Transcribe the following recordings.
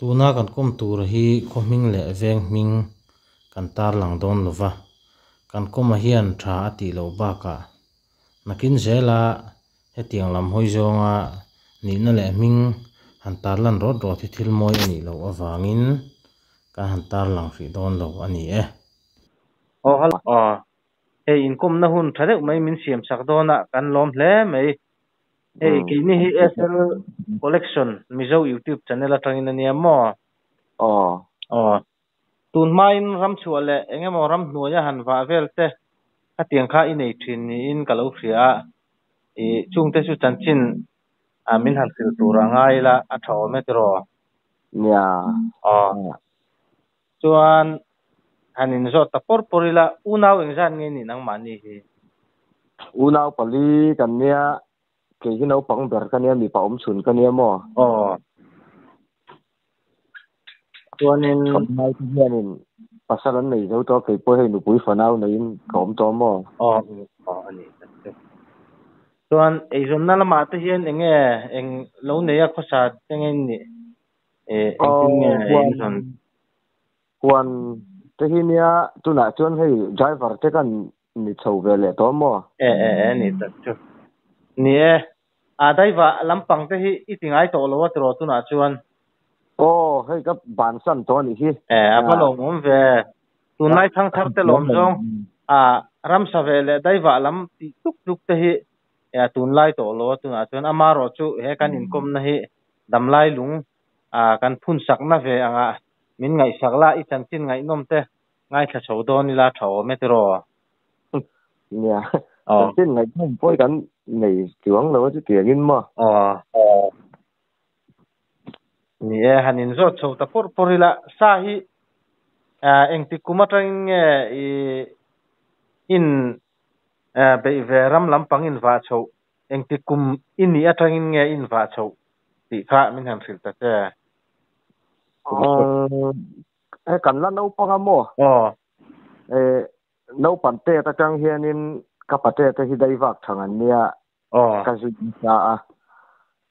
Tuna kan kawm tur hi khaw hming leh veng hming kan tarlang dawn lova, kan kawma hian tha a tih loh bakah nakin zela hetiang lam hawi zawnga nihna leh hming han tarlan rawt rawt hi thil mawi a nih loh avangin kan han tarlang hrih dawn lo a ni e. Aw hello aw hei inkawmna hun tha deuh mai min siam sak dawn a kan lawm hle mai. Hei keini hi SL Collection Mizo YouTube channel atangin a nia maw? Aw. Aw. Tun hmain ram chhuah leh eng emaw ram hnuaia han vah vel te khatiang kha i nei thin niin ka lo hria a. Ih chungte chu chanchin min han hrilh tur a ngai ila a tha awm e tiraw? Nia. Aw. Chuan han inzawt ta pawr pawr ila unau engzat nge nih nangmahni hi? Unau pali kan nia, kei hi naupang ber ka nia, mipa awm chhun ka nia maw? Aw. Chuanin. Ka te hianin pasal an nei zo tawh a, kei pawh hei nupui fanau neiin ka awm tawh maw? Aw, aw a ni tak chu. Chuan eizawnna lamah te hian eng nge eng lo neia khawsa te nge nih? Eh, engtin nge Huan eizawn? Huan te hi nia tunah chuan hei driver te kan ni chho ve leh tawh maw? E e e ni tak chu. Ni e, a driver lampang te hi i ti ngai tawh lo a tiraw tunah chuan? Aw, hei ka bansan tawh a nih hi. E, a va lawmawm ve. Tunlai thangthar te lawm zawng a ramsa ve leh daivah lam tih tluk tluk te hi a tunlai tawh lo a tunah chuan amarawh chu he kan inkawmna hi damlai lung a kan phun sakna ve anga min ngaihsak la i chanchin ngaihnawm te ngaithla chho dawn ila tha awm e tiraw? Nia, chanchin ngaihnawm pawh hi kan nei chuang lo a chutiangin maw? Aw. Ni e, han inzawt chho ta pawr pawr ila, sa hi engtik kum atangin nge i in beih ve ram lampang in vah chhoh, engtik kum i nih atangin nge in vah chhoh tih kha min han hrilh ta che. He kan la naupang a maw? Aw. Naupan tet atang hianin ka pate te hi daivak thang an nia. Aw. Ka zui nasa a,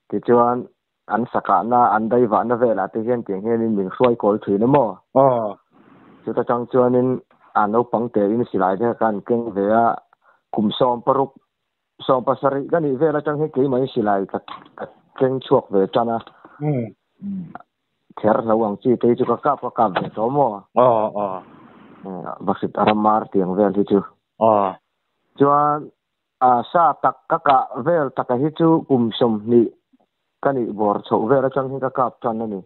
tichuan an sakahna, an daivahna velah te hian tiang hianin min hruai kawl thin a maw? Aw. Chuta tang chuanin a naupang tein silai te kha an keng ve a, kum 16, 17 ka nih vel atang hian keimah in silai ka keng chhuak ve tan a. Kher hlo ang chi te hi chu ka kap ka kap ve tawh maw? Aw, aw. Vahrit ramar tiang vel hi chu. Aw. Chuan A sa tak ka kah vel taka hi chu kum 20 ka nih bawr chhoh vel atang hi ka kap tan a ni.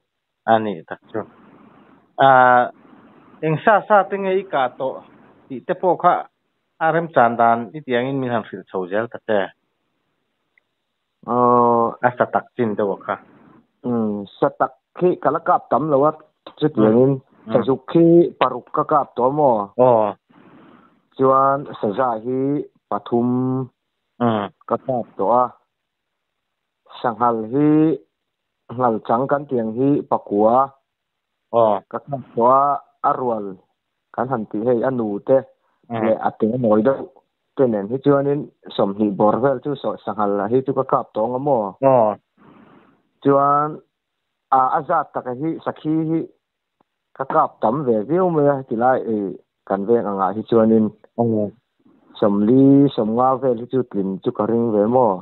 A nih tak chu. A eng sa sa te nge i kah tawh tih te pawh kha a remchan dan i tih angin min han hrilh chho zel ta che. A sa tak chin deuh a kha. Umm sa tak khi ka la kap tam lo a chutiangin sazuk khi paruk ka kap tawh maw? Aw. Chuan saza hi pathum ka kap tawh a, sanghal hi nghal chang kan tih ang hi pakua ka kap tawh a, a rual kan han tih hei a nu te leh a te nawi deuh te nen hi chuanin 20 bawr vel chu sanghal hi chu ka kap tawh ang a maw? Chuan a zat taka hi sakhi hi ka kap tam ve viau mai a tilai kan veng angah hi chuanin 40, 50 vel hi chu tlin chu ka ring ve maw?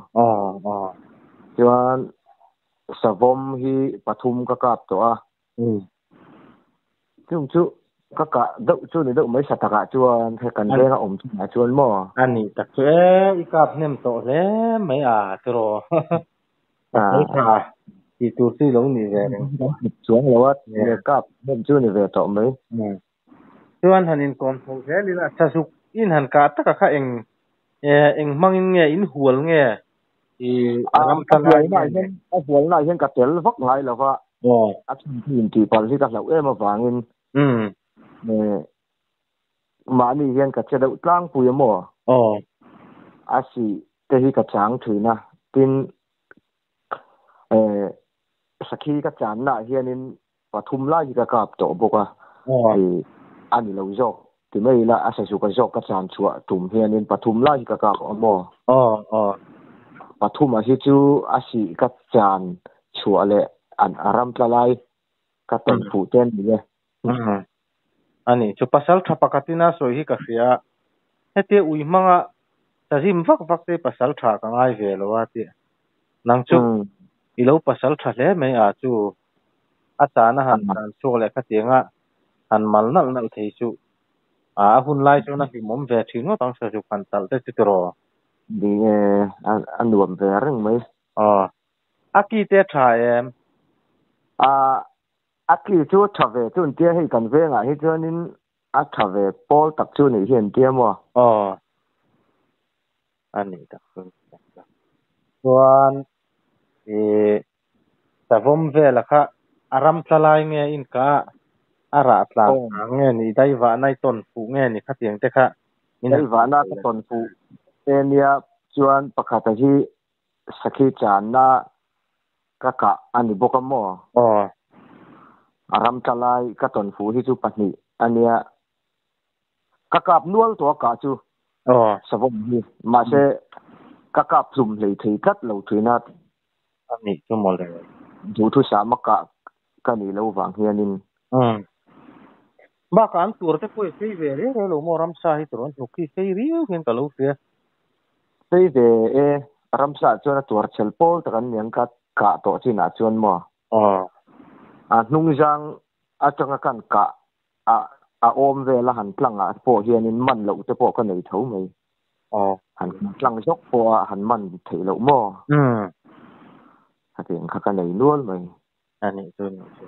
Chuan savawm hi pathum ka kap tawh a. Chung chu ka kah deuh chu ni deuh mai sa takah chuan he kan venga awm chungah chuan maw? A nih tak chu e, i kap hnem tawh hle mai a tiraw? Pasal tha tih tur chu i lo nih ve reng. Chuang lo a, kap hnem chu ni ve tawh mai. Chuan han inkawm chho zel ila, sazuk in han kah taka kha eng eng hmangin nge in hual nge i ram tla lai nge? A hualna ah hian ka tel vak ngai lo va, a chhan chu intih palh hi ka hlauh em avangin mahni hian ka che deuh tlangpui a maw? A sih te hi ka chang thin a, tin sakhi ka channa ah hianin pathum lai hi ka kap tawh bawk a, a ni lo zawk ti mai ila a sazuka zawk ka chan chhuah tum hianin pathum lai hi ka kap a maw? Pathum ah hi chu a sih ka chan chhuah leh an ram tla lai Ka tawn fuh te a ni e. A nih chu pasal tha pakhatin a sawi hi ka hria a, hetia ui hmanga sazim vak vak te pasal tha ka ngai ve lo a tih. Nang chu i lo pasal tha hle mai a chu a chana han tlan chhuak leh khatiang a han mal nalh nalh thei chu a a hun lai chuan a hlimawm ve thin ngawt ang sazuk han talh te chu tiraw. Ni e, a nuam ve reng mai. Aw, a ki te a tha em? A, a ki chu a tha ve chu an tia hei kan vengah hi chuanin a tha ve pawl tak chu nih hi an tia maw? Aw, a nih tak chu. Chuan ih savawm vela kha a ram tla lai nge a inka a, a rah tlan ang nge ni, daivahna i tawn fuh nge ni khatiang te kha min han Daivahna ka tawn fuh e nia chuan pakhata hi sakhi channa ka kah a ni bawk a maw? Aw. A ram tla lai ka tawn fuh hi chu pahnih a nia. Ka kap nual tawh a kah chu Aw. savawm hi. Mahse ka kap hlum hlei thei tlat lo thin a. A nih chu mawle. Duhthusam a kah ka nih loh vang hianin. Umm. Bakah an tur te pawh i fei ve riau riau lo maw ramsa hi turawn hnuk hi fei riau hian ka lo hria. Fei ve e, ramsa ah chuan a tuar chhel pawl tak an niang ka kah tawh chinah chuan maw. Aw. A hnungzang atanga kan kah a a awm vel a han tlang ah pawh hianin man loh te pawh ka nei tho mai. Aw. Han tlang zawk pawh a han man theih loh maw. Umm. Hetiang kha ka nei nual mai. A nih chu nih chu.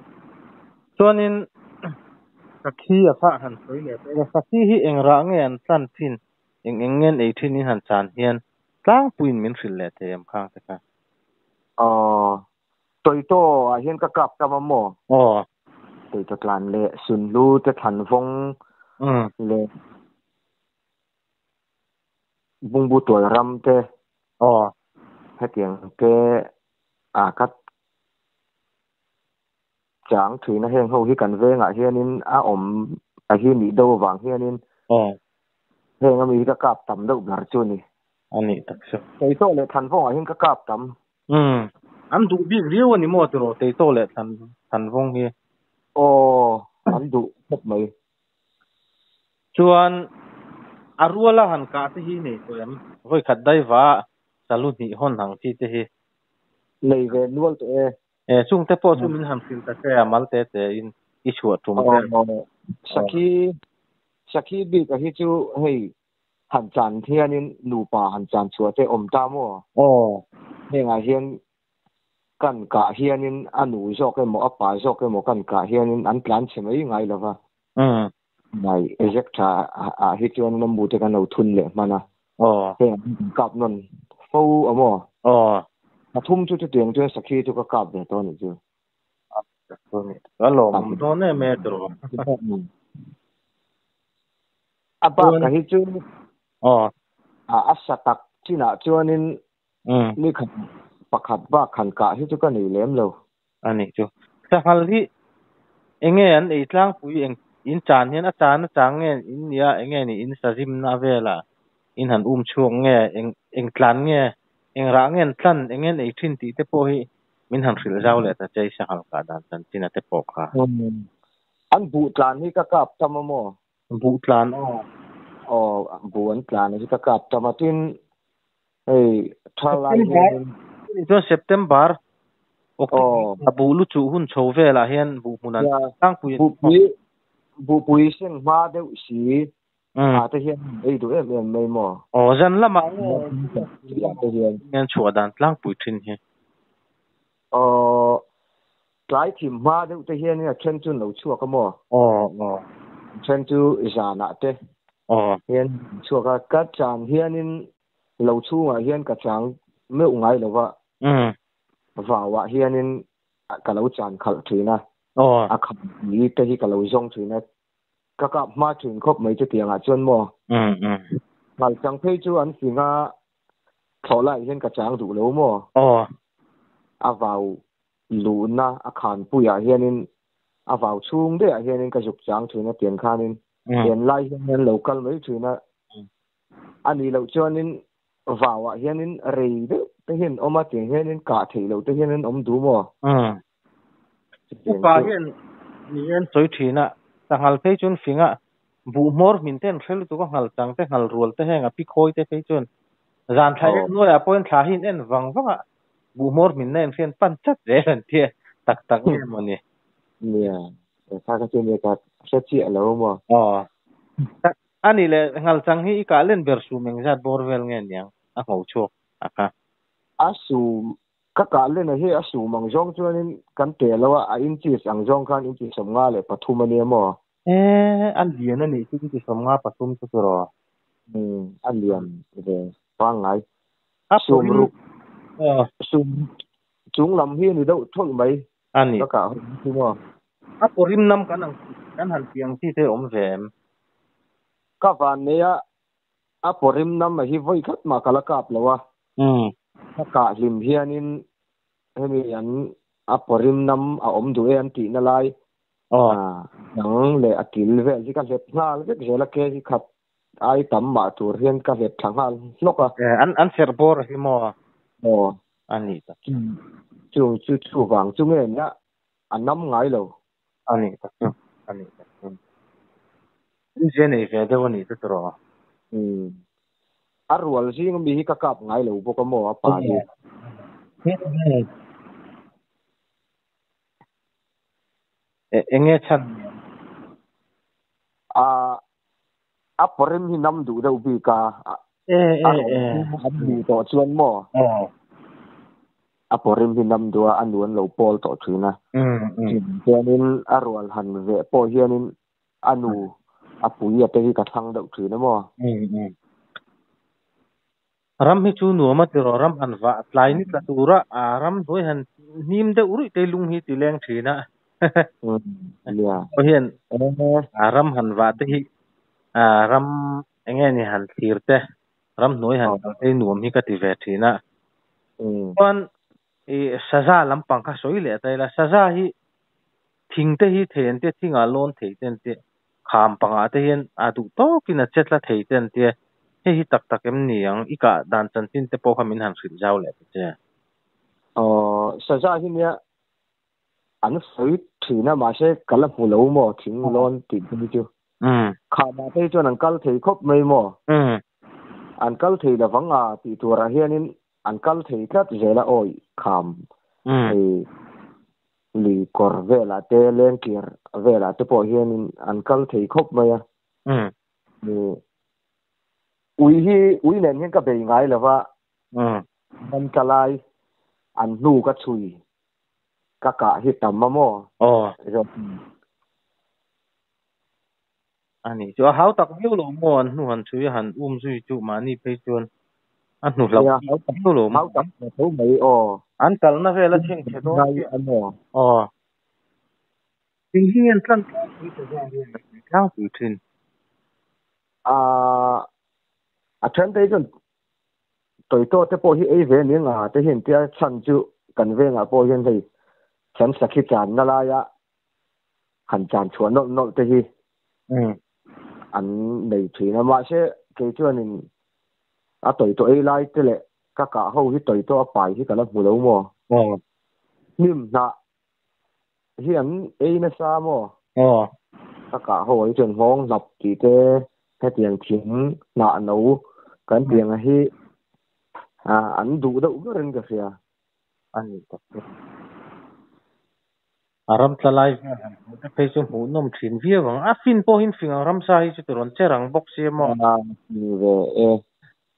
Chuanin Sakhi a kha han sawi leh ta ila, Sakhi hi eng rah nge an tlan thin, eng eng nge an ei thin in han chan hian tlangpuiin min hrilh leh thei em khang te kha? Aw, Tawitaw ah hian ka kap tam a maw? Aw. Tawitaw tlan leh Sunhlu te thlan vawng leh Bungbu tual ram te. Aw. Hetiang te ah ka chang thin a, heng ho hi kan vengah hianin a awm a hi nih deuh avang hianin Aw. heng ami hi ka kap tam deuh ber chu a ni. A nih tak chu. Teitaw leh Thlanvawngah hian ka kap tam. Umm. An duh bik riau a ni maw tiraw Teitaw leh Thlan Thlanvawng hi? Aw, an duh khawp mai. Chuan a ruala han kah te hi nei tawh em? Vawi khat daiva salu hnih hawn ang chi te hi. Nei ve nual tawh e. E, chung te pawh chu min han hrilh ta che a, mal te te in i chhuah tum vel. Aw, Sakhi, Sakhi bik a hi chu hei han chan hianin nupa han chan chhuah te awm ta maw? Aw. Hengah hian kan kah hianin a nu zawk emaw a pa zawk emaw kan kah hianin an tlan chhe mai ngai lo va. Umm. Nai exact tha ah hi chuan a mu te kan lo thun leh hman a. Aw. Heng ah kan kap nawn fo a maw? Aw. Pathum chu chutiang chuan sakhi chu ka kap ve tawh a nih chu. A lawmawm dawn em e tiraw. A bak ah hi chu Aw. a sa tak chinah chuanin ni khat pakhat bak han kah hi chu ka nei lem lo. A nih chu. Sanghal hi enge an ei tlangpui eng in chan hian a chan a chang nge in nia enge ni in sazimna velah in han um chhuak nge eng eng tlan nge eng rah nge an tlan enge an ei thin tih te pawh hi min han hrilh zau leh ta che i sanghal kah dan chanchin a te pawh kha. An buh tlan hi ka kap tam a maw? Buh tlan aw. Aw buh an tlan hi ka kap tam a tin hei thalai hianin. Chuan September October buh lu chuh hun chho velah hian buh hmun an tlangpui. Buhpui buhpui seng hma deuh si ah te hian ei duh em em mai maw. Aw zan lamah nge hian an chhuah dan tlangpui thin hi. Aw tlai thim hma deuh te hian a then chu an lo chhuak a maw? Aw aw. A then chu zanah te Aw. hian an chhuak a, ka chan hianin lo chhungah hian ka chang meuh ngai lo va. Umm. Vauah hianin ka lo chan khalh thin a. Aw. A kham ni te hi ka lo zawng thin a, ka kap hma thin khawp mai chutiangah chuan maw? Umm umm. Ngalchang phei chu an fing a, Thlawh laiah hian ka chang duh lo maw? Aw. A vau luhna a khanpuiah hianin a vau chhung daihah hianin ka zuk chang thin a tiang khanin en lai hian an lo kal mai thin a. A nih loh chuanin vauah hianin rei deuh te hian awm a tiang hianin kah theih loh te hian an awm duh maw? Chutiang Upa chu hian ni an sawi thin a, sanghal phei chuan fing a, buh hmawr hmin te an hre lutuk a, nghal chang te, nghal rual te heng a pi khawi te phei chuan zan thla aw en hnuaiah pawhin thla hi an en vang vang a, buh hmawr hmin na en hrian pan chat zel an tia tak tak nge maw ni. Nia, kha kha chu nia ka hre chiah lo maw. Aw. A nih leh nghal chang hi i kah len ber sum engzat bawr vel nge niang a ngho chhuak a kha. A sum ka kah len a hi a sum ang zawng chuanin kan teh lo a, a inches ang zawng khan inchi 53 a nia maw. E, a lian a nih chu inchi 53 chu tiraw. Umm a lian ve pangngai. A Sum pawhin ruk aw. Sum chung lam hi a ni deuh thawlh mai A ni. ka kah ho chu maw. A pawrim nam kan ang kan han tih ang chi te awm ve em? Ka van nei a, a pawrim nam a hi vawi khat mah ka la kap lo a. Ka kah hlim hianin hemi an a pawrim nam a awm duh e an tihna lai dang leh a kil vel hi ka hlep nghal vek zel a, ke hi khat ai tam mah tur hian ka hlep thla nghal hlawk a. An an serh bawr a hi maw? Aw. A nih tak chu. Chung chu chuvang chu nge nia a nam ngai lo. A nih tak chu. A nih tak chu. Awmzia nei ve deuh a nih chu tiraw? Umm. A rual zing ami hi ka kap ngai lo bawk a maw a pa hi? Eng nge chhan ni ang? A a pawrim hi nam duh deuh bik a, a rual zing an hmuh tawh chuan maw? A pawrim hi nam duh a, a nu an lo pawl tawh thin a. Chuanin a rual han veh pawh hianin a nu a pui a te hi ka thlang deuh thin a maw? Ram hi chu nuam a tiraw, ram han vah tlai ni tla tura a ram hnuai han hnim deuh ruih te lung hi ti leng thin a. Aw hian a ram han vah te hi a ram eng nge ni han thlir te, ram hnuai han kal te hi nuam hi ka ti ve thin a. Chuan i saza lampang kha sawi leh ta ila, saza hi thing te hi thei an tia, thingah lawn thei te an tia, kham pangah te hian a duh tawkin a che tla thei te an tia, hei hi tak tak em ni ang, i kah dan chanchin te pawh kha min han hrilh zau leh ta che. Aw, saza hi nia an sawi thin a, mahse ka la hmu lo maw thing lawn tih te hi chu. Khamah te hi chuan an kal thei khawp mai maw? An kal thei lovang a tih turah hianin an kal thei tlat zel a, awi kham hei lui kawr velah te lengkir velah te pawh hianin an kal thei khawp mai a. Ui hi ui nen hian ka bei ngai lo va, man tla lai an hnu ka chhui ka kah hi tam a maw? Aw. A ni chu a hau tak viau lo maw an hnu han chhui a han um zui chu mahni phei chuan a hnu hlauh viau lo maw? Hau tak tho mai aw. An kalna vel a chhengchhe dawn chiah. Aw. Thing hi an tlan tlangpui ta zar hian an tui tlangpui thin. A then te hi chuan Tawitaw te pawh hi ei ve nia nga te hian tia chhan chu kan vengah pawh hian hei kan sakhi channa laia han chan chhuah nawlh nawlh te hi an nei thin a. Mahse kei chuanin a tawitaw ei lai te leh ka kah ho hi tawitaw a pai hi ka la hmu lo maw? Hnim hnah hi an ei nasa maw? Ka kah ho hi chuan nghawng hlap tih te hetiang thing hnah no kan tih ang hi an duh deuh berin ka hria. A ni tak chu. A ram tla lai vel han hmuh te phei chu hmuhnawm thin viau ang. A fin pawh hin fing ang ramsa hi chu ti rawn che rang bawk sia maw? A ni ve e.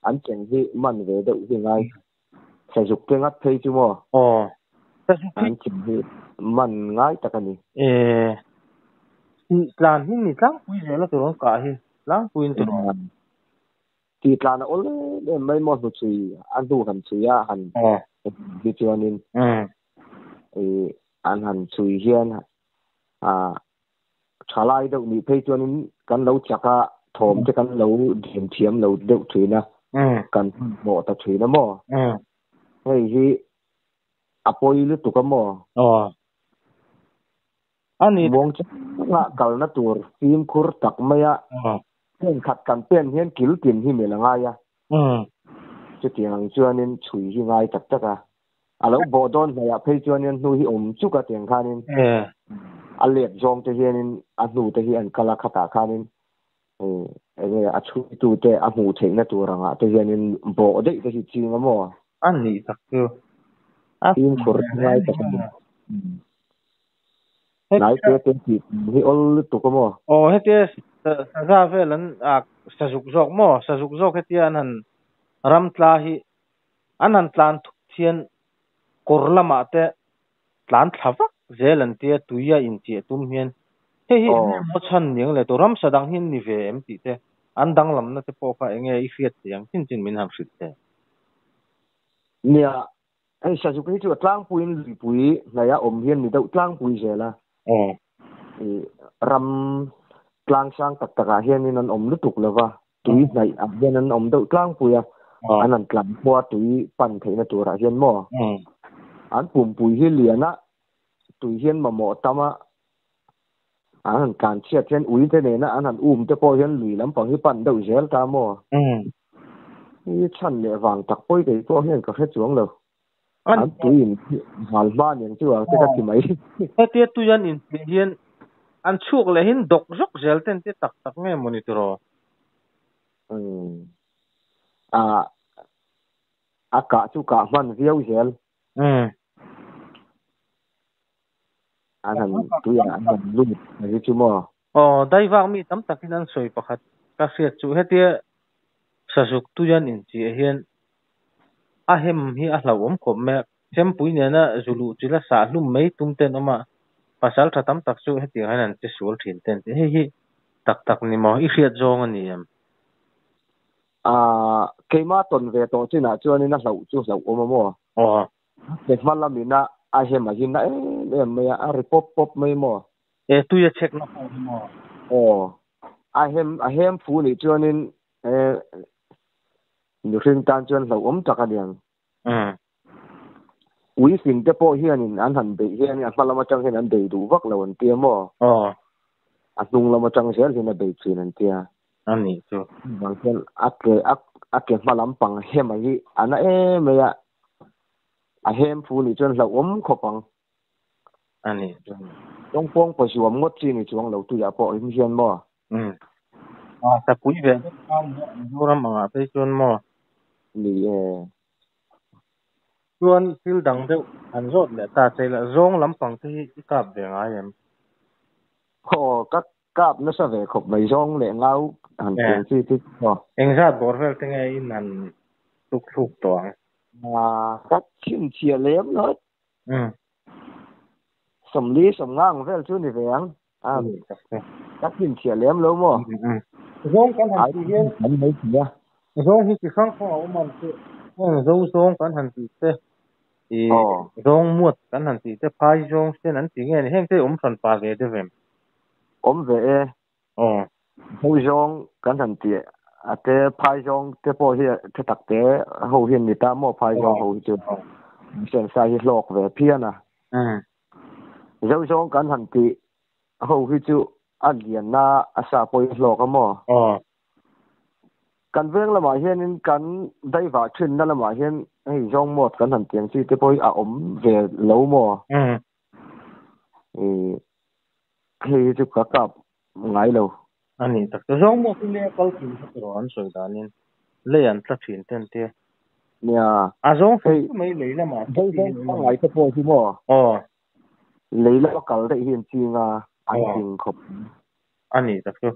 An cheng hi man ve deuh hi ngai. Sazuk te ngat phei chu maw? Aw. Sazuk hi. An chim hi man ngai tak a ni. E. Tih tlan hi ni tlangpui zel a tirawn kah hi tlangpuiin tirawn. Tih tlan a awl em em mai maw hnuchhui a hnu han chhui a han hi chuanin an han chhui hian a thalai deuh nih phei chuanin kan lo chak a, thawm te kan lo dim thiam lo deuh thin a, kan hmanhmawh ta thin a maw? Hei hi a pawi lutuk a maw? A ni. Muang changa kalna tur fimkhur tak maia thenkhat kan pen hian kil tin hi mel a ngai a. Chutiang ang chuanin chhui hi ngai tak tak a. A lo bawh dawn hnaihah phei chuanin hnu hi awm chuk a tiang khanin a let zawng te hianin a hnu te hi an kal a khatah khanin enge a chhuitu te a hmuh theihna tur angah te hianin bawh daih te hi ching a maw? A nih tak chu a Fimkhur ngai tak a ni. Hnai te te tih hi awl lutuk a maw? Aw hetia saza vel an sazuk zawk maw? Sazuk zawk hetia an han ram tla hi An han tlan thut hian kawr lamah te tlan thla vak zel an tia tuia inchiah tum hian hei hi enge maw chhan niang le tawh ramsa dang hi an ni ve em tih te an danglamna te pawh kha enge i hriat thei ang chin chin min han hrilh teh. Nia, hei Sazuk hi chu a tlangpuiin luipui hnaia awm hian ni deuh tlangpui zel a. Ram tlangsang tak takah hianin an awm lutuk lova, tui hnaih ah hian an awm deuh tlangpui a, an han tlan khua tui pan theihna turah hian maw? An pumpui hi lian a, tui hian mamawh tam a, an han tlan chhiat hian ui te nena an han um te pawh hian lui lampang hi pan deuh zel ta maw? Hi chhan leh vang tak pawi kei pawh hian ka hre chuang lo. An tui in hal hma nen chu ang te ka ti mai. Hetia tui an inhmeh hian an chhuak leh hin dawk zawk zel ten te tak tak nge maw ni tiraw? Umm. A a kah chu kah hman viau zel. Umm. An han tui ah an han lut mai hi chu maw? Aw, daivak mi tam takin an sawi pakhat ka hriat chu hetia Sazuk tui an inchiah hian a hem hi a hlauhawm khawp mai a, chempui nena zu luh chila sah hlum mai tum te an awm a, pasal tha tam tak chu hetiang hian an che sual thin te an ti. Hei hi tak tak ni maw? I hriat zawng a ni em? Aaa, keimah tawn ve tawh chinah chuanin a hlauh chu hlauhawm a maw? Aw. Ke hma lamina a hem a hi na em em mai a, a ri pawp pawp mai maw? E tui a chhek na pawh hi maw? Aw. A hem a hem fu nih chuanin e mihring tan chuan hlauhawm tak a niang. Ui fing te pawh hianin an han beih hian a hma lam atang hian an bei duh vak lo an tia maw? Aw. A hnung lam atang zel hian a bei thin an tia. A nih chu. Chuvang chuan a ke a a ke hma lam pang hem a hi a na em mai a, a hem fu nih chuan hlauhawm khawp ang. A nih chu. Tawngpawng pa zuam ngawt chi ni chuang lo tuiah pawh him hian maw? Umm. A sapui ve deuh kha nia Mizoram angah phei chuan maw? Ni e. Chuan thil dang deuh han zawt leh ta che ila zawng lampang te hi i kap ve ngai em? Aw, ka kap nasa ve khawp mai zawng leh ngau han tiang chi chu aw. Engzat bawr vel te nge in han tuk thluk tawh ang? Ka chhinchhiah lem lo. Umm. Sawmli sawmnga ang vel chu ni ve ang. A ka chhinchhiah lem lo maw? Zawng kan han tih hian kan mai thei a. Zawng hi chi hrang hrang a awm ang chu. Heng zo zawng kan han tih te, ih zawng muat kan han tih te, phai zawng sen an ti nge ni. Heng te hi awm hran pa ve deuh em? Awm ve e. Aw. Ho zawng kan han tih a te phai zawng te pawh hi the tak te ho hi an ni ta maw phai zawng ho hi chu sensa hi hlawk ve phian a. Zo zawng kan han tih ho hi chu a lian na a sa pawh hi hlawk a maw. Kan veng lamah hianin kan daivah thinna lamah hian hei zawng mawt kan han tih ang chi te pawh hi a awm ve lo maw. Hei hi chu ka kap ngai lo. A nih tak chu. Zawng maw chu lei a kal thin kha tiraw an sawi danin lei an tla thin ten tia. Nia. A zawng hrim hrim mai lei lamah te hi an awm. Ngai te pawh hi maw. Aw. Lei lama kal daih hi an ching a, an ching khawp. A nih tak chu.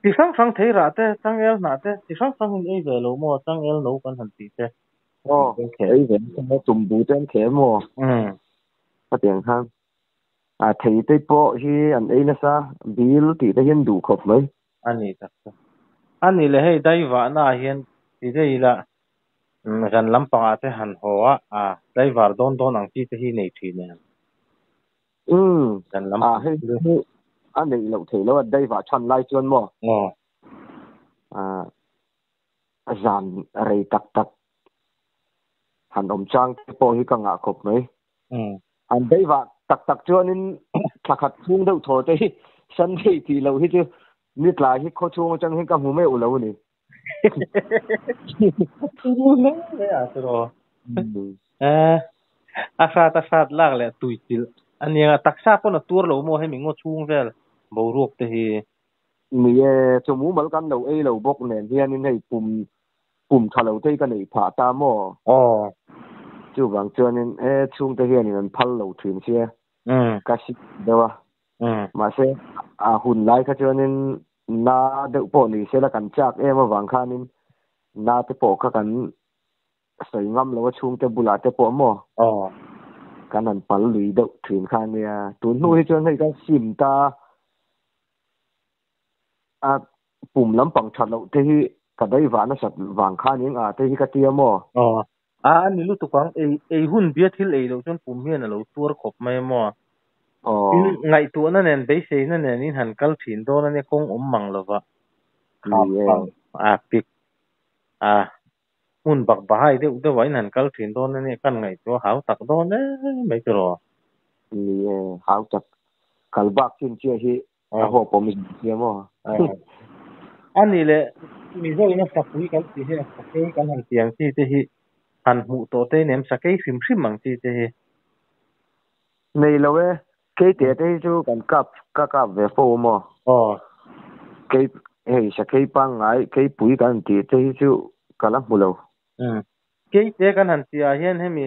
Chi hrang hrang thei rah te, changel hnah te, chi hrang hrang in ei ve lo maw, changel no kan han tih te. Aw, ei ve nasa tumbu te an khel maw? Umm. Khatiang khan. A thei te pawh hi an ei nasa, bil tih te hian duh khawp mai. A ni tak chu. A ni le hei daivahna ah hian ti daih ila zan lampangah te han haw a, a tlaivar dawn dawn ang chi te hi nei thin em? Umm, Zan a lampang hei chu. chu a neih loh theih loh a, daivah chhan lai chuan maw? Aw. A zan rei tak tak han awm chang te pawh hi ka ngah khawp mai. An daivah tak tak chuanin thla khat chhung deuh thaw te hi Sunday tih loh hi chu ni tlai hi khaw chhung atang hian ka hmu meuh lo a ni. A hrat a hrat lak leh tui chilh a nia, taksa pawn a tuar lo maw hemi ngaw chhung vel boruak te hi. Ni e, chaw mumal kan lo ei lo bawk nen hianin hei pum pum tha lo te hi ka neih phah ta maw? Aw. Chuvang chuanin he chhungte hianin an phal lo thin sia, ka si deuh a. Mahse a hun lai kha chuanin na deuh pawh ni sela kan chak em avang khanin na te pawh kha kan sawi ngam lo a chhungte bulah te pawh maw kan han pal lui deuh thin kha ania. Tun hnu hi chuan hei kan sim ta a pum lampang that loh te hi ka daivah nasat vang khan eng a te hi ka tia maw? Aw a a ni lutuk ang ei ei hun bia thil ei loh chuan pum hian a lo tuar khawp mai a maw? Tin ngaihtuahna nen beiseina nen in han kal thin dawn ania kawng awm mang lova kham pang a pik a Hmun bak bahai deuh deuhah in han kal thin dawn a nia, kan ngaihtuah hau tak dawn em mai tiraw? Ni e, hau tak. Kal bak chin chiah hi a hawp awm zin sia maw? A nih leh Mizo ina sapui kan tih hi a sakei kan han tih ang chi te hi han hmuh tawh te in em sakei hrim hrim ang chi te hi? Nei lo e, Keite te hi chu kan kap ka kap ve fo maw? Aw. Kei hei sakei pangngai keipui kan tih te hi chu ka la hmu lo. Umm. Keite kan han tih ah hian hemi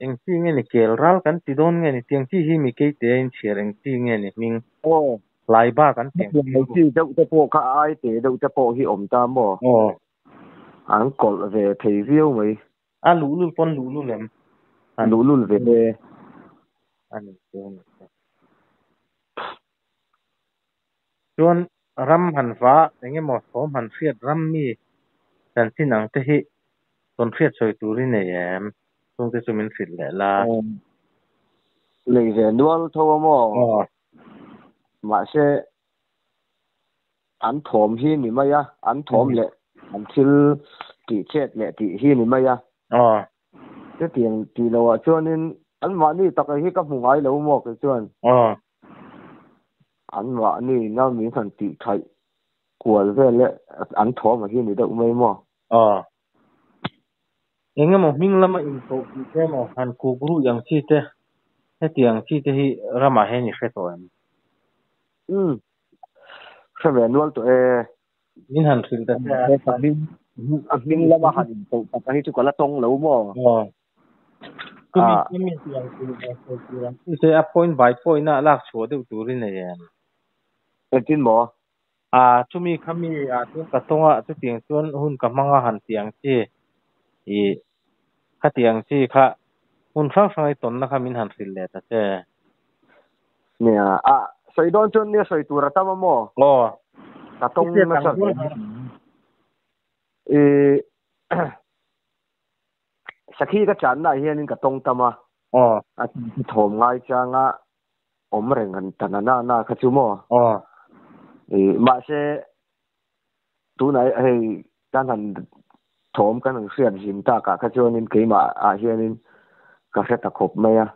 eng chi nge ni kel ral kan ti dawn nge ni tiang chi hi mi keite a inchhiar eng chi nge ni hming Aw. hlai ba kan ti ang chi Hetiang chi deuh te pawh kha ai te deuh te pawh hi awm ta maw? Aw. An kawlh ve thei viau mai. A luhlul pawn luhlul em? An luhlul ve e. A ni chu a ni chu. Chuan ram han va eng emaw thawm han hriat ram mi chanchin ang te hi tawn hriat sawi tur i nei em? Chungte chu min hrilh leh la. Nei ve nual tho a maw? Aw. Mahse an thawm hi ni mai a, an thawm leh an thil tih chet leh tih hi ni mai a. Aw. Chutiang tih loh ah chuanin anmahni taka hi ka hmu ngai lo maw kei chuan. Aw. Anmahni na min han tih thaih kual vel leh an thawm a hi ni deuh mai maw. Aw. Eng emaw hming lama inkoh tih te emaw han kuk ruih ang chi te, hetiang chi te hi ramah hian i hre tawh em? Umm. Hre ve nual tawh e. Min han hrilh ta che a. A hming lama han inkoh tak hi chu ka la tawng lo maw? Aw. Chumi chumi tiang tur leh sawi tur ang chi te a point by point a lak chhuah deuh tur i nei em? Engtin maw? A chumi kha mi ah chuan ka tawng a, chutiang chuan hun ka hmang a han tih ang chi i khatiang chi kha hun hrang hrang i tawnna kha min han hrilh leh ta che. Nia, a sawi dawn chuan nia sawi tur a tam a maw? Aw. Ka tawng nasa ve. I sakhi ka channa ah hianin ka tawng tam a. Aw. A thawm ngai changa awm reng an ta na na na kha chu maw? Aw. I mahse tunah hei kan han thawm kan han hriat zin takah kha chuanin keimah ah hianin ka hre ta khawp mai a.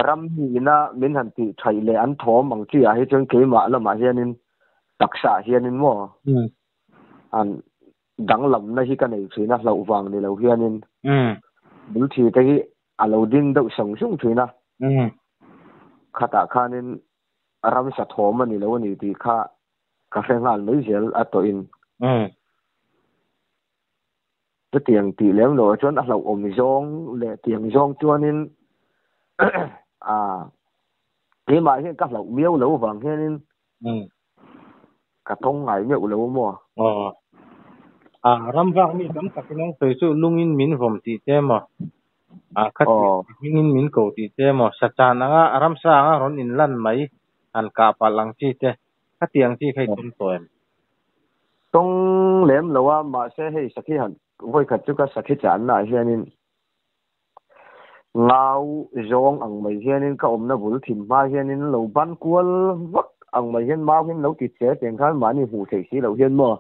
Ram nihna min han tih thaih leh an thawm ang chi ah hi chuan keimah lamah hianin taksa ah hianin maw an danglamna hi ka nei thin a hlauh vang ni lo hianin bul thi te hi a lo ding deuh sung sung thin a. Khatah khanin ramsa thawm a ni lo a ni tih kha ka hre nghal mai zel a tawhin. Chutiang tih lem loh ah chuan a hlauhawm zawng leh tiang zawng chuanin a keimah hian ka hlauh miau lo vang hianin ka tawng ngai meuh lo maw? Aw. A ram vak mi tam tak in an sawi chu lungin min vawm tih che maw? A khatiang hmingin min ko tih che maw? Sachan anga ramsa anga rawn inlan mai han kah palh ang chi te Khatiang chi kha i tawng tawh em? Tawng lem lo a, mahse hei sakhi han vawikhat chu ka sakhi channa ah hianin ngau zawng ang mai hianin ka awmna bul thim hma hianin lo ban kual vak ang mai hian mau hian lo ti che tiang khan mahni hmuh theih si loh hian maw?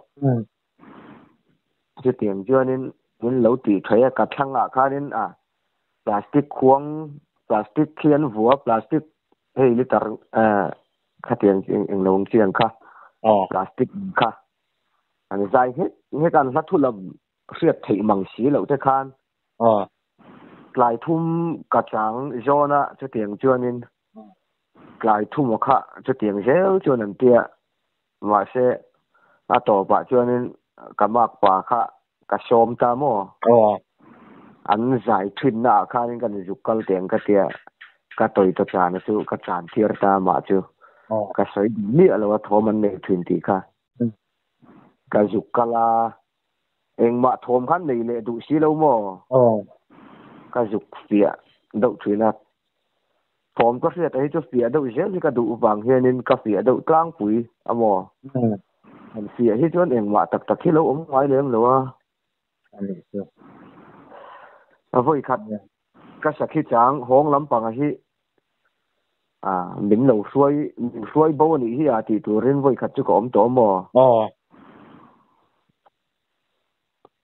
Chutiang chuanin min lo tih theih a, ka thlangah khanin a plastic khuang plastic khi an vua plastic hei liter Khatiang chu eng lo ang chiang kha plastic kha an zai nghet nghet a, an hla thu lam hriat theih mang si loh te khan Tlai thum ka chang zawn a chutiang chuanin tlai thum a kha chutiang zel chuan an tia mahse a tawpah chuanin ka makpa kha ka sawm ta maw? Aw. An zai thinna ah khanin ka ni zuk kal teng ka tia ka tawi ta chana chu ka chan tir ta mah chu ka sawi duh miah lo a thawm an nei thin tih kha ka zuk kal a. Engmah thawm khan nei leh duh si lo maw? Aw. Ka zuk fiah deuh thin a. Thawm ka hriat a hi chu fiah deuh zel hi ka duh vang hianin ka fiah deuh tlangpui a maw? Han fiah hi chuan engmah tak tak hi lo awm ngai lem lo a. A nih chu. A vawi khat ka sakhi chang hawng lampanga hi a min lo hruai min hruai bo a nih hi a tih turin vawi khat chu ka awm tawh a maw? Aw.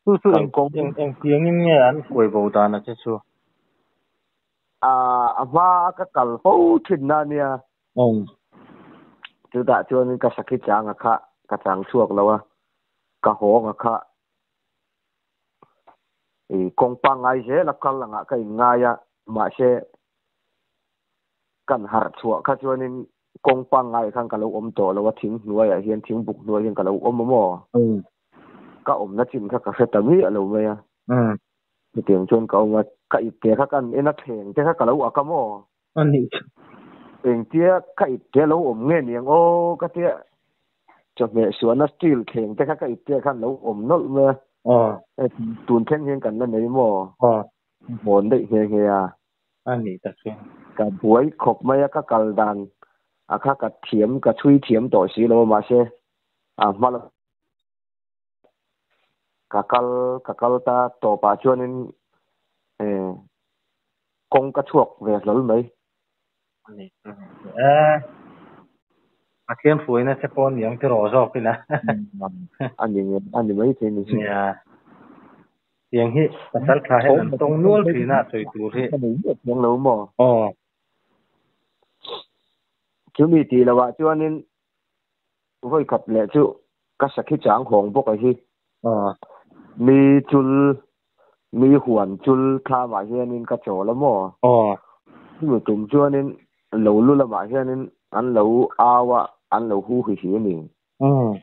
Chu chu eng eng eng tiangin nge an hruai bo dan a che chu? A a hma a ka kal fo thin na nia. Umm. Chutah chuanin ka sakhi chang a kha ka chang chhuak lo a, ka hawng a kha i kawng pangngai zel a kal angah ka inngai a, mahse kan harh chhuah kha chuanin kawng pangngai khan ka lo awm tawh lo a, thing hnuaiah hian thing buk hnuai hian ka lo awm a maw? Ka awmna chin kha ka hre ta miah lo mai a. Chutiang chuan ka awm a, ka ipte kha kan en a thleng te kha ka lo ak a maw? A nih chu. Engtia ka ipte lo awm nge niang aw ka tia chawhmeh suahna steel thleng te kha ka ipte khan lo awm nawlh mai a. Tun thleng hian kan la nei maw? Hawn daih nghe nghe a. A nih tak chu. Ka buai khawp mai a, ka kal dan a kha ka thiam, ka chhui thiam tawh si lo a, mahse a hma lam ka kal ka kal ta tawpah chuanin eh kawng ka chhuak ve hlawl mai. A nih chu. Eh Pathian hruaina che pawh a ni ang tiraw zawk ila. A ni a ni mai thei ni. Nia. Tiang hi pasal tha hian an tawng nual thin a sawi tur hi. Ka nei miah chiang lo maw? Aw. Chumi tih loh ah chuanin vawi khat leh chu ka sakhi chang hawng bawk a hi. Aw. Mi chul, mi huan chul thlamah hianin ka chawl a maw? Aw. Chumi tum chuanin lo lu lamah hianin an lo au a, an lo hu hi hi a ni. Umm.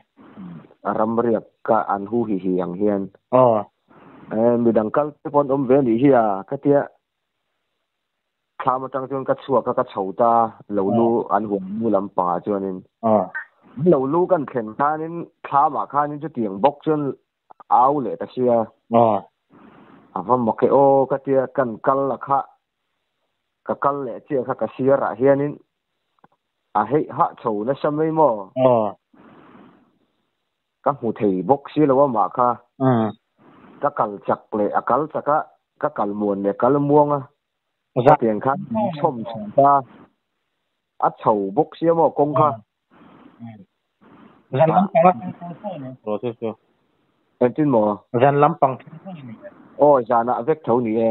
Ram riak ka an hu hi hi ang hian. Aw. Eh, midang kal te pawh an awm ve anih hi a, ka tia thlam atang chuan ka chhuak a, ka chho ta, lo lu an huam mu lampangah chuanin. Aw. Lo lu kan thlen khanin thlamah khanin chutiang bawk chuan au leh ta sia. Aw. A va mak e aw, ka tia kan kal a kha, ka kal leh chiah kha ka siarah hianin A heih hah chho nasa mai maw? Aw. Ka hmu thei bawk si lo a mah kha. Ka kal chak leh a kal chak a, ka kal muan leh kal muang a. Ka tiang khan min chhawm chho ta. A chho bawk sia maw kawng kha? Zan lampang a thleng thleng tho ni tawh chu chu. Engtin maw? Zan lampang thleng tho ni e. Aw zanah vek tho ni e.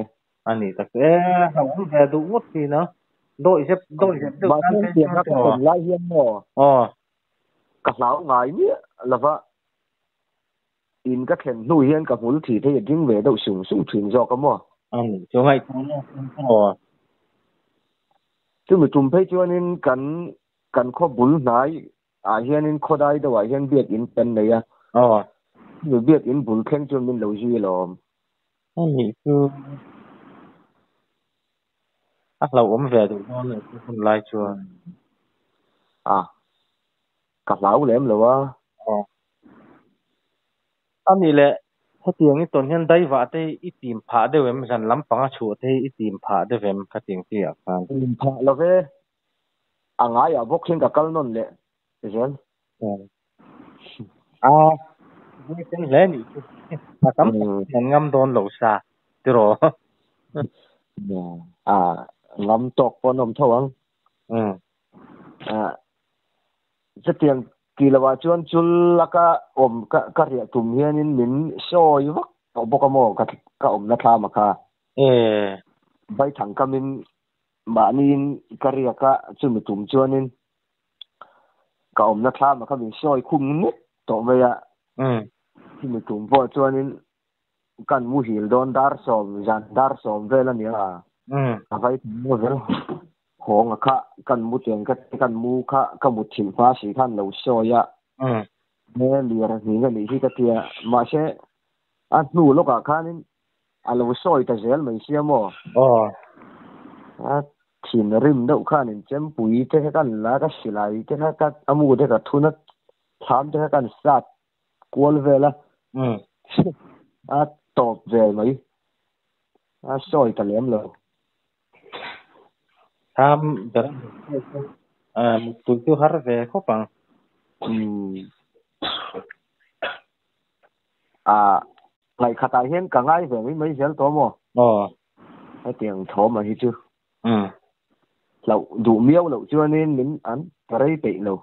A ni tak e, hlauhawm ve duh ngawt thin a. Dawi zep dawi zep deuh tan phei chuan tiraw. Mahse lai hian maw? Aw. Ka hlau ngai miah lova in ka thlen hnu hian ka hmul thi phei a ding ve deuh sung sung thin zawk a maw? A ni chu ngaihtuah lawk in tiraw. Chumi tum phei chuanin kan kan khaw bul hnai ah hianin khawdai deuh ah hian biakinn kan nei a. Aw. Chumi biakinn bul thleng chuan min lo zui alawm. A nih chu a hlauhawm ve duh dawn leh chu hun lai chuan. A, ka hlau lem lo a. Aw. A nih leh hetiang i tawn hian daivah te hi i tim phah deuh em? Zan lampang a chhuah te hi i tim phah deuh em? Ka ti ang chi ah khan. Tim phah lo ve. A ngaiah bawk hian ka kal nawn leh zel. A buai hle nih chu. A tam tak an ngam dawn lo sa tiraw. A ngam tawk pawh an awm tho ang. Chutiang tih lohah chuan chul laka awm ka riah tum hianin min sawi vak tawh bawk a maw ka awmna thlam a kha. Vaithang kamin mahniin ka riak a, chumi tum chuanin ka awmna thlam a kha min sawi khum nek tawh mai a. Chumi tum pawh chuanin Kan muhil dawn dar sawm zan dar sawm vel a nia. A vai mu vel hawng a kha kan mu tiang ka kan mu kha ka mut thilh hma si khan lo sawi a. He lir a hning a nih hi ka tia. Mahse a hnu lawkah khanin a lo sawi ta zel mai sia maw? Aw. A thin rim deuh khanin chempui te kha kan la ka silai te kha ka a mu te ka thun a thlam te kha kan sat kual vel a. A tawp vel mai. A sawi ta lem lo. Thlam ber a muttui chu har ve khawp ang. A ngaihkhatah hian ka ngai ve mai mai zel tawh maw? Aw. Hetiang thawm ang hi chu. Hlauh duh miau loh chuanin min an ta rei peih lo.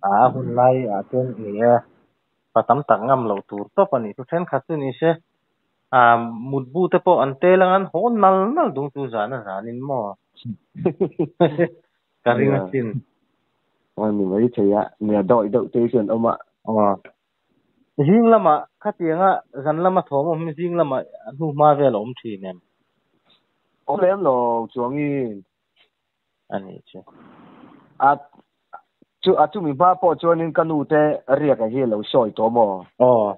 A hun lai ah chuan ni e, pa tam tak ngam loh tur tawp a nih chu. Thenkhat chu ni se, a mutbu te pawh an tel ang an haw nal nal dung chu zan a zanin maw? Ka ring asin. A ni mai thei a, nia dawih deuh te hi chuan awm a. Aw. Zing lamah khatianga zan lama thawm awm hi zing lamah hnu hma vel a awm thin em? Awm lem lo chuangin. A nih chu. A chu a chumi hma pawh chuanin ka nu te riak a hi a lo sawi tawh maw? Aw.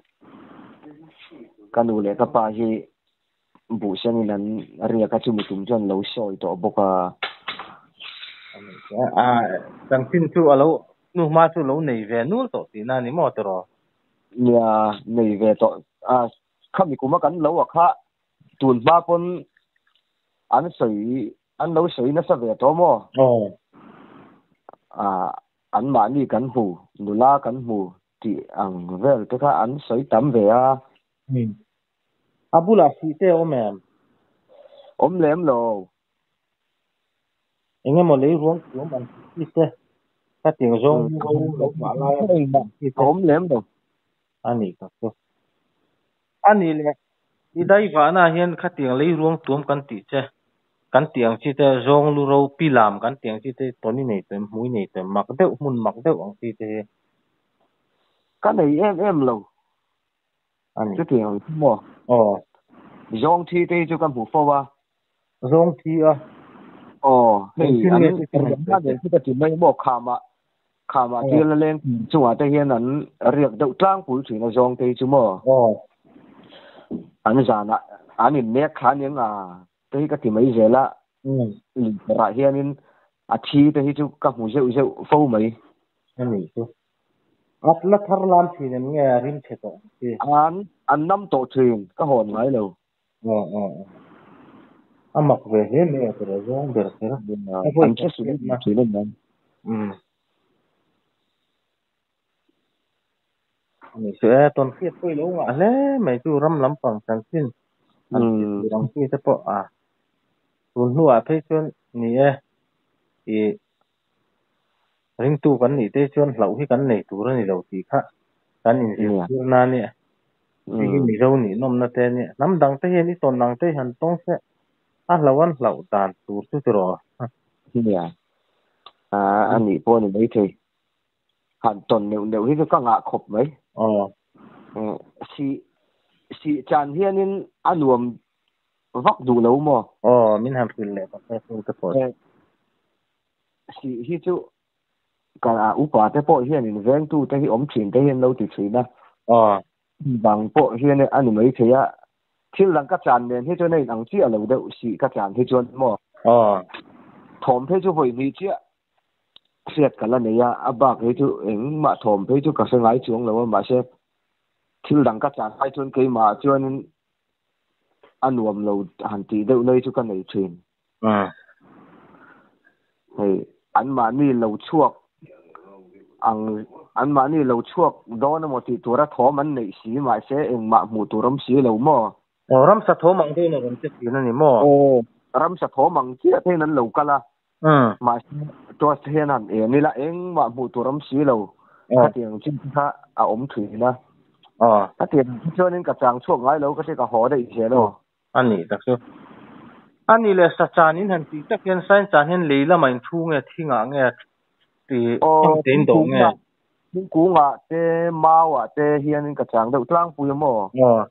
Ka nu leh ka pa hi buhsengin an riak a chumi tum chuan lo sawi tawh bawk a. A chanchin chu a lo hnu hma chu lo nei ve nul tawh tihna a ni maw tiraw? Nia, nei ve tawh. A khami kuma kan lo a kha tun hma pawn an sawi an lo sawi nasa ve tawh maw? Aw. A anmahni kan hmu, nula kan hmu tih ang vel te kha an sawi tam ve a. A bulah hrih te a awm em? Awm lem lo. Eng emaw lei ruang tuam an tih chi te, ka tiang zawng ro lo mah lai a tih chi te. A awm lem lo. A nih tak chu. A nih leh, i daivahna ah hian khatiang lei ruang tuam kan tih che, kan tih ang chi te, zawng lu ro pi lam kan tih ang chi te, tawni nei tawh em, hmui nei tawh em, mak deuh, hmun mak deuh ang chi te hi. Ka nei em em lo. A ni. Chutiang ang chu maw? Aw. Zawng thi te hi chu ka hmu fo a. Zawng thi a? Aw, hei an riahna nen chu ka ti mai maw khamah khamah tir la leng chungah te hian an riak deuh tlangpui thin a zawng te hi chu maw? Aw. An zanah an innek kha aniang a te hi ka ti mai zel a. Lirah hianin a thi te hi chu ka hmu zeuh zeuh fo mai. A nih chu. A la thar lam thin em nge a rim chhe tawh ang chi? An an nam tawh thin, ka hawn ngai lo. Aw aw aw. A mak ve hle mai a tawrh zawng ber kher. An che suh thin a niang. Umm. Ani chu e, tawn hriat pawh i lo ngah hle mai chu ram lampang chanchin an tih tur ang chi te pawh a tun hnuah phei chuan ni e ih Ringtu kan nih te chuan hlauh hi kan nei tur a ni lo tih kha kan inzirtir na a nia. Hei hi Mizo nih nawmna te a nia. Hnam dang te hian i tawn ang te hi han tawng se a hlauh an hlauh dan tur chu ti rawh. Nia. A nih pawh a ni maithei. Han tawn neuh neuh hi chu ka ngah khawp mai. Aw. Sih sih chan hianin a nuam vak duh lo maw? Aw, min han hrilh leh tak e chu te pawh. Sih hi chu ka upa te pawh hian in vengtu te hi awm thin te hian lo ti thin a. Aw. Bang pawh hian a ni mai thei a. Thil dang ka chan nen hi chuan a in ang chiah lo deuh sih ka chan hi chuan maw. Aw. Thawm phei chu vawi hnih chiah hriat ka la nei a, a bak hi chu engmah thawm phei chu ka hre ngai chuang lo a, mahse thil dang ka chan lai chuan keimah chuanin a nuam lo han tih deuh lai chu ka nei thin. Hei anmahni lo chhuak ang anmahni lo chhuak dawn emaw tih tura thawm an neih si mahse engmah hmuh tur awm si lo maw? Aw ramsa thawm ang deuhin a rawn che thin a ni maw? Aw ramsa thawm ang chiah te hian an lo kal a mahse torch te hian han en ila engmah hmuh tur awm si lo khatiang chin te kha a awm thin a. Khatiang chuanin ka chang chhuak ngai lo ka ti ka haw daih zel aw. A nih tak chu. A nih leh sa chan in han tih tak hian sain chan hian lei lamah in thu nge thingah nge tih Aw thing te in dawh thingkung nge? ah Thingkungah te mauah te hianin ka chang deuh tlangpui a maw? Aw.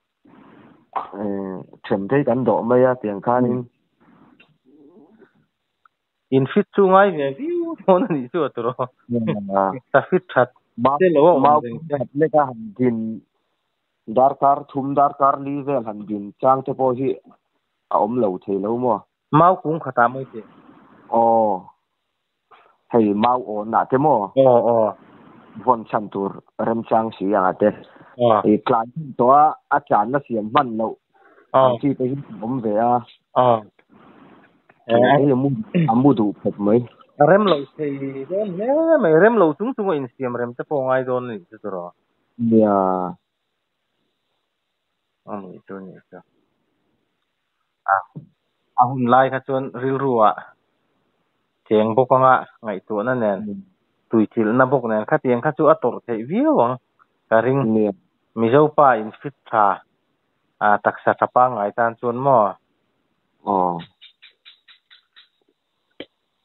Them te hi kan dawh mai a tiang khanin. In fit chu ngai ve viau dawn a nih chu a tawrh aw. Ta fit that te lo a awm reng che. Mau lek a han din darkar thum darkar li vel han din chang te pawh hi a awm lo thei lo maw? Mau kung khatah mawi teh. Aw. Hei mau awnah te maw? Aw aw. Vawn chhan tur remchang si anga te. Aw. I tlai hman tawh a, a tlanna siam hman loh ang chi te hi a awm ve a. Aw. Hei a mu duh khawp mai. A rem lo thei dawn hle mai. Rem lo chung chung a insiam rem te pawh a ngai dawn a nih chu tawrh. Nia. A nih chu nih chu. A a hun lai kha chuan rilru ah cheng bawk anga ngaihtuahna nen tuichilhna bawk nen khatiang kha chu a tawrh theih viau ang ka ring. Mizo pa in fit tha a taksa tha pangngai tan chuan maw? Aw.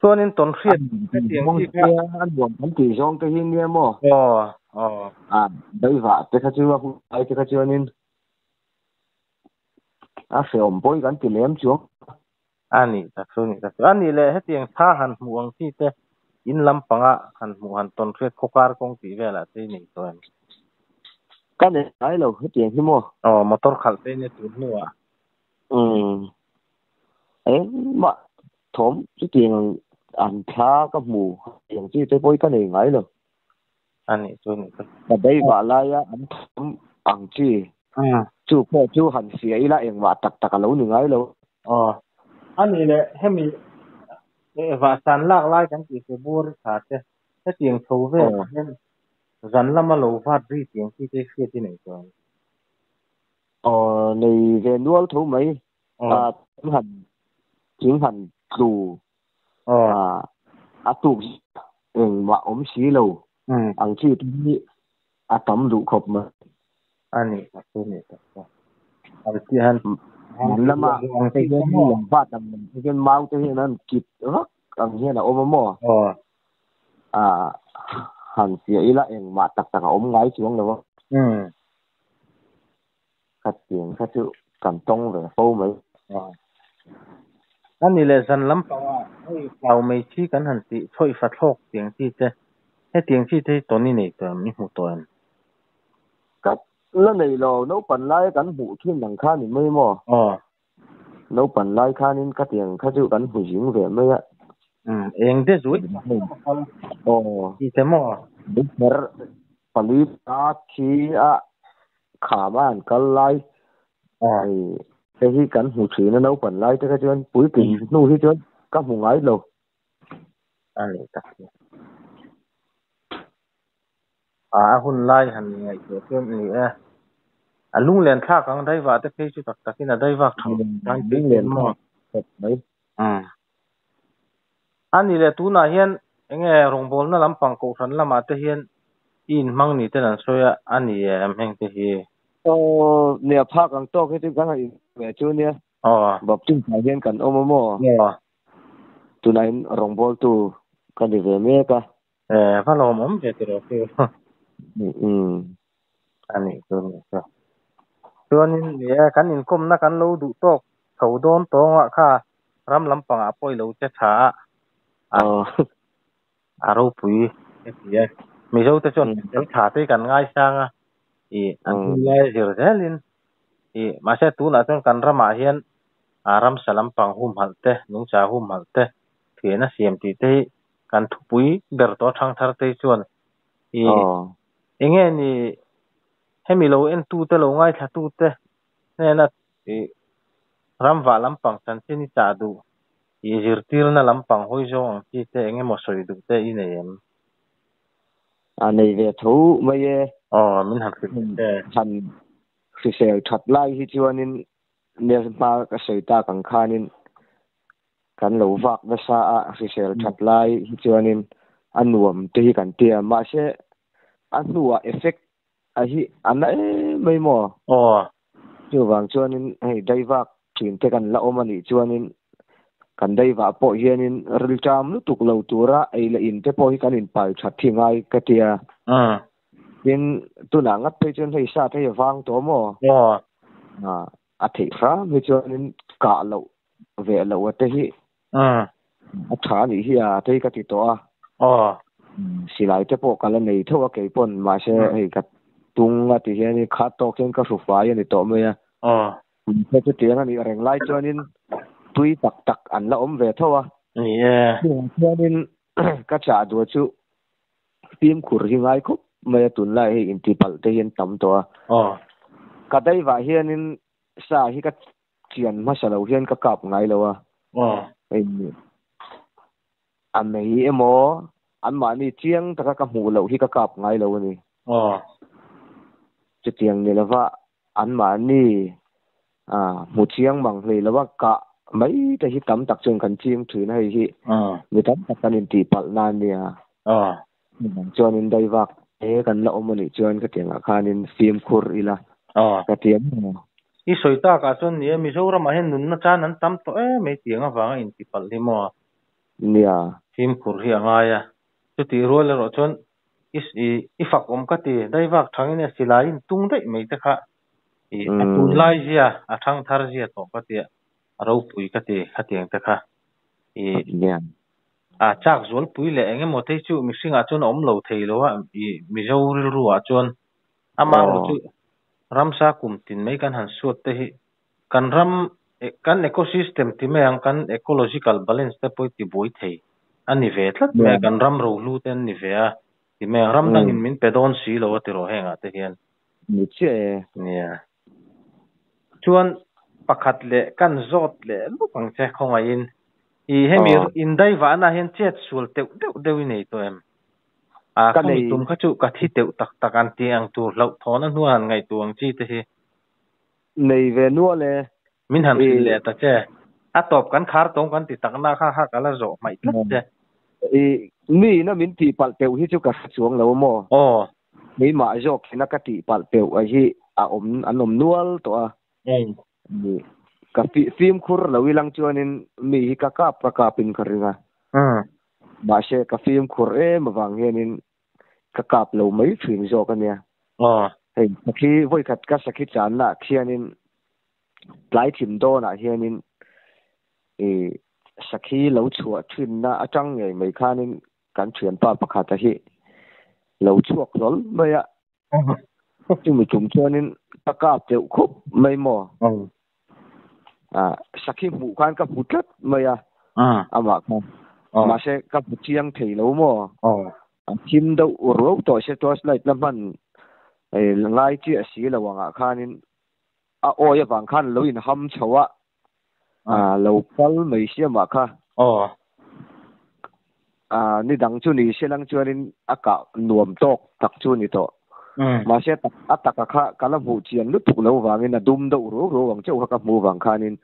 Chuanin tawn hriat hetiang chi kha. A nuam kan tih zawng te hi nia maw? Aw aw. A daivah te kha chu a hun lai te kha chuanin a hrehawm pawh hi kan ti lem chuang. A nih tak chu nih tak chu. A nih leh hetiang tha han hmuh ang chi te in lampanga han hmuh han tawn hriat khawkar kawng tih velah te i nei tawh em? Ka nei ngai lo hetiang hi maw? Aw motor khalh te nia tun hnuah. Umm engmah thawm chutiang ang thla ka hmu hetiang chi te pawh hi ka nei ngai lo. A nih chu nih chu. Ka daivah laia an thawm ang chi chu pawh chu han fiah ila engmah tak tak a lo ni ngai lo. Aw a nih leh hemi vahsan lak lai kan tih February thla te hetiang chho velah hian zan lama lo vat ri tiang chi te hriat i nei tawh em? Aw nei ve nual tho mai. Thing han thing han tlu a tuk engmah awm si lo ang chi te hi a tam duh khawp mai. A nih tak chu nih tak chu. An tih han han lama te hian lung vat ang mai te hian mau te hian an kit vak ang hian a awm a maw? Han fiah ila engmah tak tak a awm ngai chuang lo a. Khatiang kha chu kan tawng ve fo mai. A ni leh zan lampangah hei hlau mai chi kan han tih chhawih fa thlawk tiang chi te, hetiang chi te hi tawn i nei tawh em, i hmu tawh em? Ka la nei lo, naupan laia kan hmuh thin ang kha ni mai maw? Aw. Naupan lai khanin khatiang kha chu kan hmu zing ve mai a. Umm, eng de zui Aw. Ti te maw? Bukher pali ta khi a kham a an kal lai hei hei hi kan hmu thin a naupan lai te kha chuan puitling hnu hi chuan ka hmu ngai lo. A nih tak hi. A a hun lai han ngaihtuah chuan a ni e. A lunglen thlak ang daivah te phei chu tak takin a daivak tha ngai phei chuan maw? Mai. Umm. A nih leh tunah hian enge rawngbawlna lampang kohhran lamah te hian i inhmang ni ten an sawi a, a ni em heng te hi? Aw, nia phak ang tawk hi chu kan han inhmang ve chu nia. Aw. Baptist ah hian kan awm a maw? Aw. Tunah in rawngbawltu ka ni ve mek a. Eh, va lawmawm ve tiraw chu. Umm. A nih chu nih chu. Chuanin ni e, kan inkawmna kan lo duh tawk tho dawn tawngah kha ram lampangah pawh i lo che tha a, a a ropui ka ti a. Mizote chuan hrisel tha te hi kan ngaisang a, i an hun lai zir zelin i mahse tunah chuan kan ramah hian a ramsa lampang humhalh te, nungcha humhalh te, thian a siam tih te hi kan thupui ber tawh a thangthar te hi chuan i enge ni hemi lo entute lo ngaithlatute hnena i ramvah lampang chanchin i chah duh i zirtirna lampang hawi zawng ang chi te eng emaw sawi duh te i nei em? A nei ve tho mai e. Aw, min han hrilh ve che. Han hrisel that lai hi chuanin nia hma ka sawi tak ang khanin kan lo vak nasa a, hrisel that lai hi chuanin a nuam te hi kan tia. Mahse a hnuah effect a hi a na em mai maw? Aw. Chuvang chuanin hei daivak thin te kan la awm a nih chuanin kan daivah pawh hianin rilṭam lutuk lo tura ei leh in te pawh hi kan inpai that hi ngai ka tia. Tin tunah ngat phei chuan hei sa te hi a vang tawh maw? A theih hram hi chuanin kah loh ve loh a te hi a tha a nih hi a te hi ka ti tawh a. Silai te pawh ka la nei tho a kei pawn mahse hei ka tung a ti hianin khat tawk hian ka hru fai a ni tawh mai a. Mahse chutiang a nih reng lai chuanin tui tak tak an la awm ve tho a. Ni e. Chuvang chuanin ka chah duh chu fimkhur hi ngai khawp mai a tunlai hei intipalh te hian tam tawh a. Ka daivah hianin sa hi ka chian hmasa lo hian ka kap ngai lo a. A mei emaw anmahni chiang taka ka hmuh loh hi ka kap ngai lo a ni. Chutiang ni lova anmahni hmu chiang mang hlei lova kah mai te hi tam tak chuan kan ching thin a, hei hi mi tam tak kan intihpalh na a nia. Chuanin daivak te kan la awm a nih chuan khatiangah khanin fimkhur ila ka ti ang. I sawi takah chuan ni e, Mizoramah hian nunna chan an tam tawh em mai tiang avanga intipalh hi maw? Nia. Fimkhur hi a ngai a, chutih rual erawh chuan i fak awm ka ti, daivak thangin e silai in tung daih mai te kha i a tunlai zia, a thangthar zia tawh ka tia, a ropui ka ti khatiang te kha i a chak zualpui leh eng emaw te hi chu mihringah chuan a awm lo thei lo a, i Mizo rilru ah chuan amaherawh chu ramsa kum tin mai kan han suat te hi kan ram kan ecosystem ti mai ang kan ecological balance te pawh hi ti buai thei a ni ve tlat mai a, kan ram rohlu te an ni ve a ti mai ang, ram dangin min pe dawn si lo a ti rawh hengah te hian. Ni chiah e. Nia. Chuan pakhat leh kan zawt leh lawk ang che khawngaihin i hemi indaivahna hian chet sual teuh deuh deuh i nei tawh em? A khami tum kha chu ka thi teuh tak tak an tih ang tur hlauhthawn a hnuah han ngaihtuah ang chi te hi. Nei ve nual e. Min han hrilh leh ta che. A tawp kan khar tawng kan ti takna kha kha ka la zawh hmaih tlat che. I mi ina min tih palh teuh hi chu ka hre chuang lo maw? Aw. Keimah zawk ina ka tih palh teuh a hi a awm an awm nual tawh a. Ka fimkhur lo ilang chuanin mi hi ka kap ka kapin ka ring a. Mahse ka fimkhur em avang hianin ka kap lo mai thin zawk a nia. Hei sakhi vawikhat ka sakhi channa ah khianin tlai thim dawnah hianin i sakhi lo chhuah thinna atang ngei mai khanin kan thianpa pakhata hi lo chhuak hlawl mai a. Chumi tum chuanin ka kap deuh khawp mai maw? Sakhi hmuh khan ka hmu tlat mai a, amah kha. Mahse ka hmu chiang thei lo maw? A thim deuh ruau tawh se torch light la hman ngai chiah si lo angah khanin a awi avang khan lo inham chho a, lo kal mai si amah kha. Ni dang chu ni se lang chuanin a kah nuam tawk tak chu ni tawh. Mahse a taka kha ka la hmuh chian lutuk lo vangin a dum deuh ruau ruau ang chauh kha ka hmuh vang khanin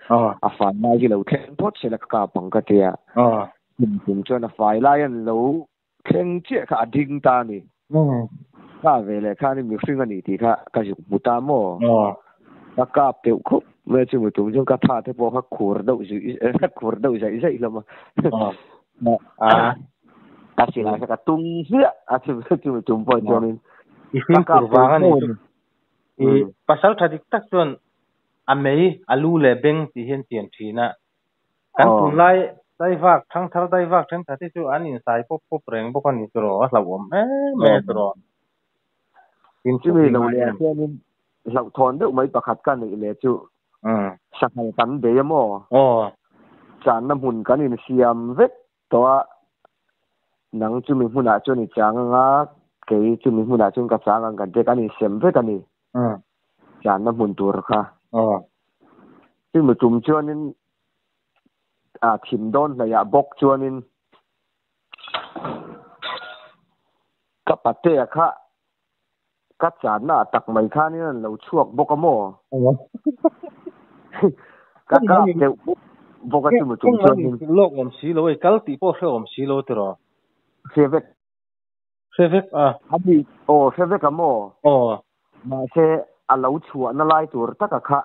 a fai lai hi lo thleng phawt se la ka kap ang ka tia. Tum chuan a fai lai an lo thleng chiah kha a ding ta a ni. Ka ve leh khanin mihring a ni tih kha ka zuk hmu ta maw? Ka kap deuh khawp mai a chumi tum chuan ka tha te pawh kha khur deuh zuih khur deuh zaih zaih hlawm a. Ka silai kha ka tum hmiah a chumi tum pawh chuanin I fimkhur vang a ni chu. I pasal tha dik tak chuan a mei, a lu leh beng tih hi an chian thin a. Kan tunlai daivak, thangthar daivak thenkhat hi chu an insai pawp pawp reng bawk a ni tiraw, a hlauhawm em em tiraw. Chumi lo leh ah hianin hlauhthawn deuh mai pakhat ka neih leh chu sanghal kan bei a maw? Channa hmun kan insiam vek tawh a, nang chumi hmunah chuan i chang anga kei chumi hmunah chuan ka chang ang kan tia kan insem vek a ni. Channa hmun tur kha. Chumi tum chuanin a thim dawn hnaihah bawk chuanin ka patea kha ka channa ah tak mai khanin an lo chhuak bawk a maw? Ka kap deuh bawk a chumi tum chuanin. Lawk awm si lo ei, kal tih pawh hre awm si lo tiraw? Hre vek. Hre vek a. A ni, aw hre vek a maw? Aw. Mahse a lo chhuahna lai tur taka kha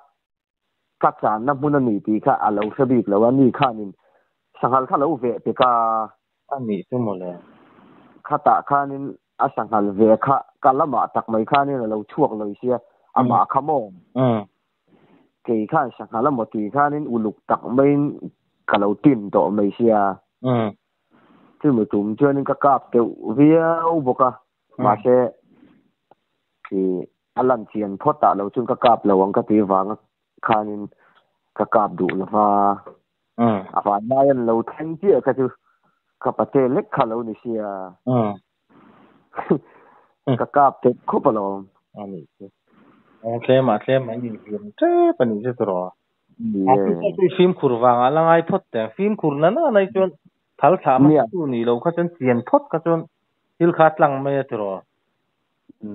ka channa hmun a ni tih kha a lo hre bik lo a, ni khanin sanghal kha lo veh pek a. A nih chu mawle. Khatah khanin. A sanghal ve kha ka lamah tak mai khanin a lo chhuak lawi sia, amah kha maw? Kei khan sanghal emaw tih khanin uluk tak maiin ka lo tin tawh mai sia. Chumi tum chuanin ka kap deuh viau bawk a, mahse ih a lan chian phawt ah lo chuan ka kap lo ang ka tih vanga khanin ka kap duh lo va. A vanlai an lo thleng chiah kha chu ka pate lek kha lo ni sia. Ka kap tep khawp alawm. A nih chu. Tlem ah tlem an inhlim tep a nih chu tiraw. Fimkhur vangah la ngai phawt teh. Fimkhur na na nai chuan thal thlah hmasa tu nih loh kha chuan chian phawt kha chuan thil kha a tlang mai a tiraw.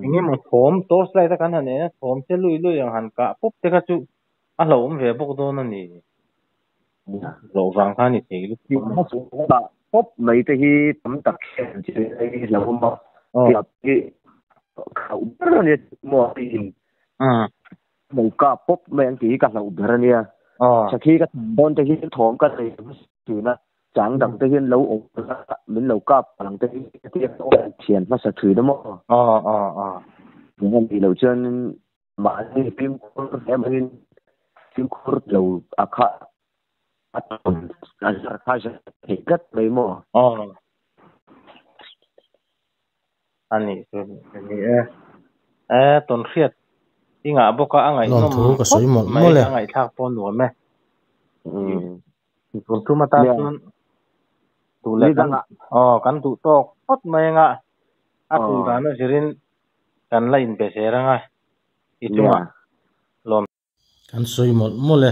Eng emaw thawm torch light a kan han en a thawm che lui lui ang han kah pawp te kha chu a hlauhawm ve bawk dawn a ni. Loh vang kha a ni thei lutuk a. Pawp mai te hi tam tak hian chi hi hlauhawm a. Tiang hi hlauh ber a nia maw tiin. Lo kap pawp mai ang tih hi ka hlauh ber a nia. Sakhi ka thawm dawn te hian thawm ka nei thin a, chang dang te hian lo awm a, min lo kap palh ang te hi ka ti a, ka awm thian hmasa thin a maw. Eng a nih loh chuan mahni fimkhur hle maiin fimkhur lo a kha a tawn a zar kha zar thei tlat mai maw. A nih chu a ni e. E tawn hriat i ngah bawk a, a ngaihnawm Lawmthu ka khawp sawi mawlh mai, mawlh e. a ngaihthlak pawh a nuam e. Tun thum atan chuan duh leh kan aw kan duh tawk phawt mai anga a tul dan a zirin kan la inbe zel anga i chungah lawm Kan sawi mawlh mawlh e.